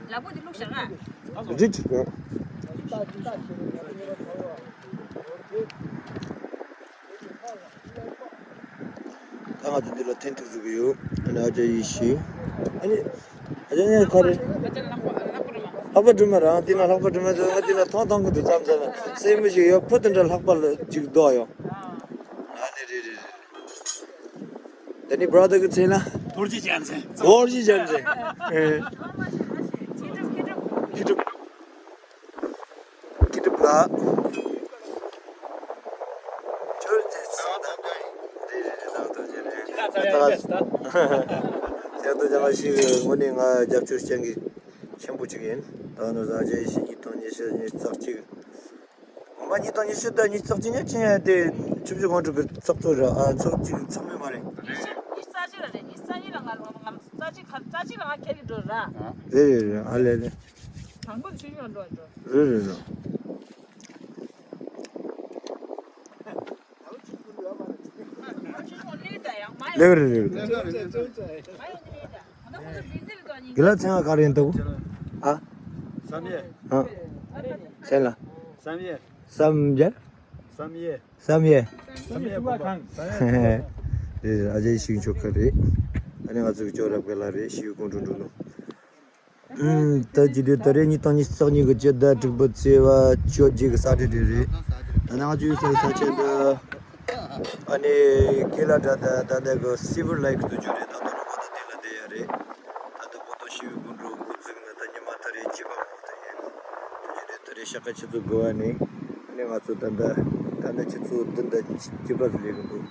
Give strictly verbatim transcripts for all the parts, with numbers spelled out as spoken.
ལག་པ་འདི་བླུགས་བཞག་ཨ། རིགས་ཅིག་གོ། ད་ང་ཚོ་འདི་ལ་ཐེངས་ཐུག་ཟུག་གི་ཡོད། ཨ་ནི་ཨ་ཅག་ཡེ་ཤེས། ཨ་ནི་ཨ་ཅག་ངས་ག་རེ། ལྷག་པ་སྒྲོལ་མ་རང་འདི་ན་ལྷག་པ་སྒྲོལ་མ་ཚོ་ང་འདི་ན་ཐང་ཐང་གི་འདུག་མཚམས་མཚམས་ན་སེན་མོ་ཞིག་ཡོད། ཕུ་དེ་འདྲ་ལྷག་པ་ལ་ཅིག་འདུག་ཡོད། ཨ་ནི་རེད་རེད་རེད། ད་ནི་བྷ་ར་དར་གི་མཚན་ལ། རྡོ་རྗེ་རྒྱལ་མཚན། རྡོ་རྗེ་རྒྱལ་མཚན། ཨེ། ཁྱི་གྲུབ། ཁྱི་གྲུབ་ལགས། ཁྱོད་ཚེ་སང་ད། རེད་རེད་རེད། ད་རྡོ་རྗེ་རེད། ད་ད་ད་ད་ད་ཞིག་དངོས་གནས་ང་རྒྱབ་སྐྱོར་ཅན་གྱི་ཆེན་པོ་གཅིག་ཡིན། ད་ནི་ཟླ་བ་བཞི་ཉིས་སྟོང་ཉི་ཤུ་ཉི་ཤུ་རྩ་གཅིག་ངོ་མ་ཉིས་སྟོང་ཉི་ཤུ་དང་ཉི་ཤུ་རྩ་གཅིག་ནས་ཕྱིན་ཡ་དེ་ཆུ་བཞི་སྒང་དྲུག་གི་ཚོགས་གཙོ་རེད། ཨ་ཚོགས་གཅིག་ཚང་མ་མ་རེད། ཉི་ཤུ་རྩ་གཅིག་ལ་རེད། ཉི་ཤུ་རྩ་གཉིས་ལ་ང་ང་རྩ་གཅིག་ག་རྩ་གཅིག་ལ་ང་ཁྱེར་གི་འགྲོ་ར། རེད་རེད་རེད། ཨ་ལས་ལས། དང་པོ་ཆུ་བཞི་སྒང་དྲུག་འགྲོ། རེད་རེད་རེད། ལེགས་རེད་ལེགས་རེད། དེ་ལ་མཚན་ལ་ག་རེ་ཡིན་འདུག་ཨ། བསམ་ཡས། ཨ། མཚན་ལ། བསམ་ཡས། བསམ་ཡས། བསམ་ཡས། བསམ་ཡས་དགོན་པ། རེད་རེད། ཨ་ཅག་ཡེ་ཤེས་མཆོག་ག་རེད། ཨ་ནི་ང་ཚོ་གི་ཅོག་ར་བརྒལ་ལ་རེད། ཞི་བའི་སྐོར་འགྲོ་འགྲོ་ནོ། ཨུམ། ད་ཅི་དུས་ད་རེས་ཉིས་སྟོང་ཉི་ཤུ་རྩ་གཉིས་ཀྱི་སྤྱི་ཟླ་དྲུག་པའི་ཚེས་པ་བཅོ་བརྒྱད་ཀྱི་གཟའ་ཁྲིད་དེ་རེད། ད་ནང་ཆུ་ཚོད་ས་ཆ་འདི་ཨ་ནི་ཀི་ལ་ད་ད་ད་ལྟ་གི་སི་ལྦར་ལེག་ཏུ་འགྱུར་རེད། ད་ད་ལོ་གོ་ད་དེ་ལ་བསྡད་ཡ་རེད། ད་ད་གོ་ད་ཞི་བའི་སྐོར་འགྲོ་འགོ་བཙུགས་ནས་ད་ཉི་མ་ད་རེས་བཅུ་པ་གོ་ད་ཡིན། ད་ཅི་དུས་ད་རེས་ཞག་ཁ་ཆུ་ཚོད་དགུ་པ་ནས་ཨ་ནི་ང་ཚོ་ད་ད་ད་ལྟ་ཆུ་ཚོད་བདུན་དང་བཅུ་པ་ལས་གི་འདུག་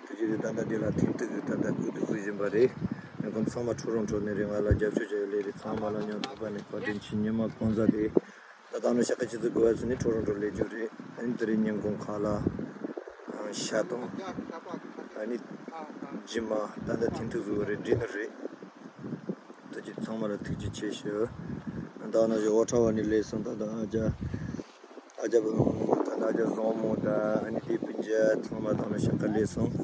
ད་ཅི་ད་ལྟ་འདི་ལ་ཐེངས་ཐུག་གི་ད་ལྟ་སྐུ་དུ་སྐུ་བཞིན་པ་རེད། ཁོང་ཚང་མ་ཁྲོ་རོང་ཁྲོ་ནས་རེད། ང་ལ་རྒྱབ་སྐྱོར་བྱ་ཡུལ་ལས་རེད། ཚང་མ་ལ་སྙིང་ཐག་པ་ནས་བཀའ་དྲིན་ཆེ། ཉི་མ་གང་ཟག་དེ་ད་ལྟ་ནས་ཞག་ཁ་ཆུ་ཚོད་དགུ་པ་ཚུན་ནས་ཁྲོ་རོང་ཁྲོ་ལས་རྒྱུ་རེད། ཨ་ནི་དེ་རིང་ཉིན་གུང་ཁ་ལ་ཤ་དང་ཨ་ནི་ཇི་མ་ད་ལྟ་ཐེངས་ཐུག་བཟོ་བ་རེད། ཌི་ནར་རེད། ད་ཅི་ཚང་མ་ལ་ཐུགས་རྗེ་ཆེ་ཞུ། ད་ནང་བཞིན་ཨོ་ཁྲ་བ་ནས་སླེབས་སོང་། ད་ད་ཨ་ཅག་ཨ་ཅག་ད་ནང་ཨ་ཅག་བཟང་མོ་ད་ཨ་ནི་དེ་སྤུན་ཀྱག་ཚང་མ་ད་ནང་ཞག་ཁ་སླེབས་སོང་།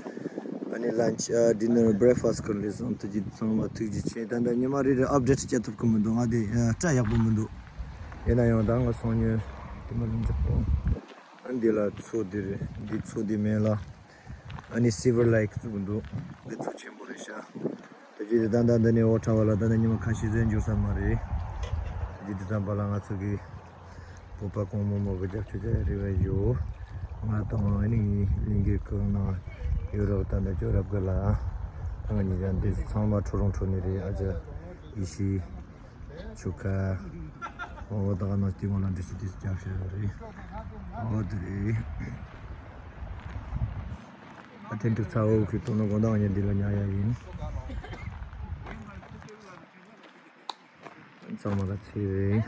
ཨ་ནི་ལན་ཆི་ཨ་ཌི་ནར་བྷི་རེག་ཕ་སི་ཀར་སླེབས་སོང་། ད་ཅི་ཚང་མ་ཐུགས་རྗེ་ཆེ། ད་ད་ཉི་མ་རེ་རེ་ཨབ་ཌེ་ཊི་བྱེད་ཐུབ་ཀི་མི་འདུག་ང་དེ་སྐྲ་ཡག་པོ་མི་འདུག་ཡིན་ན་ཡང་ད་ང་སང་ཉིན་དེ་མ་ལུང་འཇག་པོ། ཨ་ནི་འདི་ལ་མཚོ་འདི་རེད། འདི་མཚོ་འདི་མེད་ལ། ཨ་ནི་སི་ལྦར་ལེག་བཙུགས་འདུག་འདི་མཚོ་ཆེན་པོ་རེད་ཤག་ད་ཅི་དེ་ད་ད་འདི་ནས་ཨོ་ཁྲ་བ་ལ་ད་ད་ཉི་མ་ཁ་ཤས་ཟིན་འགྱོ་ས་མ་རེད། ད་ཅི་དེ་ཙམ་པ་ལ་ང་ཚོ་གི་བོད་པ་གོང་མོ་མོ་གི་རྒྱབ་སྐྱོར་བྱ་ཡ་རེ་བ་ཡོད། ང་དང་ཨ་ནི་ངའི་ལིང་གའི་ཁང་ནང་ཡོད་རོགས། ད་ད་ཅོག་ར་བརྒལ་ལ་ད་ང་གཉིས་ཀྱང་འདི་ཚང་མ་ཁྲོ་རོང་ཁྲོ་ནས་རེད། ཨ་ཅག་ཡེ་ཤེས། ཆུ་ཁ། འོ་ད་ག་ནང་སྟེང་འོག་ལ་འདྲི་ཞིག་དེ་རྒྱབ་ཤར་རེད། འོ་དེ་རེད། ཨ་ཐེངས་དུ་ཚ་བོ་ཁུལ་དུ་ནང་དགོང་དག་ཉལ་འདི་ལ་ཉལ་ཡ་ཡིན། ཚང་མ་ལ་ཚེ་རིང་།